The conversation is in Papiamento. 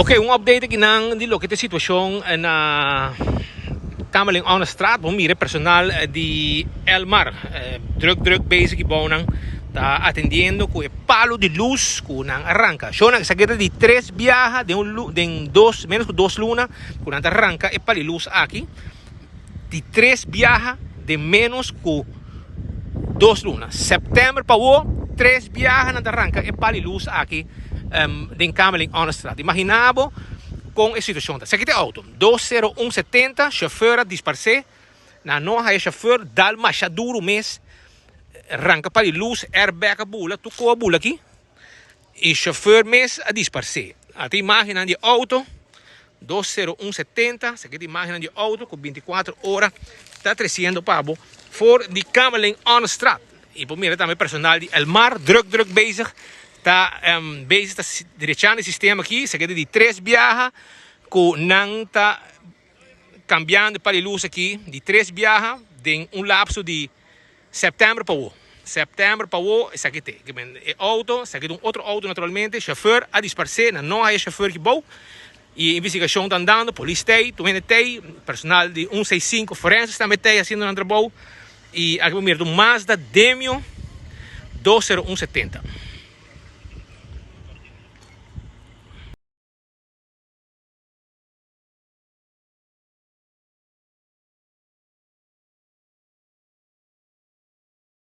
Ok, un update aki nan di loke ta e situacion na Kamerlingh Onnestraat. Bo mira e personal di Elmar druk druk bezig aki bou nan ta atendiendo cu e palo di luz cu nan a ranca. Shownan esaki ta di tres biaha den un den dos menos cu dos luna cu nan ta ranca e palo di luz aki. Di tres biaha den menos cu dos luna. September pa awo, tres biaha nan ta ranca e pal di luz aki den Kamerlingh Onnestraat. Imagina bo con e situacion ta. Esaki ta e auto, 20170, chauffeur a disparce, nan no a haya chauffeur, dal masha duro mes, ranca pal di luz, airbag a bula, tur co a bula aki. E chauffeur mes a disparce. Ata imagennan di e auto, 20170, esaki ta imagennan di e auto cu 24 ora ta treciendo pa bo for di Kamerlingh Onnestraat. Y por mira tambe personal di Elmar druk druk bezig ta bezig ta drechando e sistema aki. Esaki ta di tres biaha cu nan ta cambiando e pal di luz aki, di tres biaha den un lapso di September pa wo. September pa wo esaki te. Ke men e auto, esaki ta un otro auto naturalmente, chauffeur a disparsé, nan no haya chauffeur ki bou y e investigacion ta andando, polis tey, tur hende tey, personal di 165 forenses tambe tey haciendo nan trabou y aki bo mira ta un Mazda Demio 20170.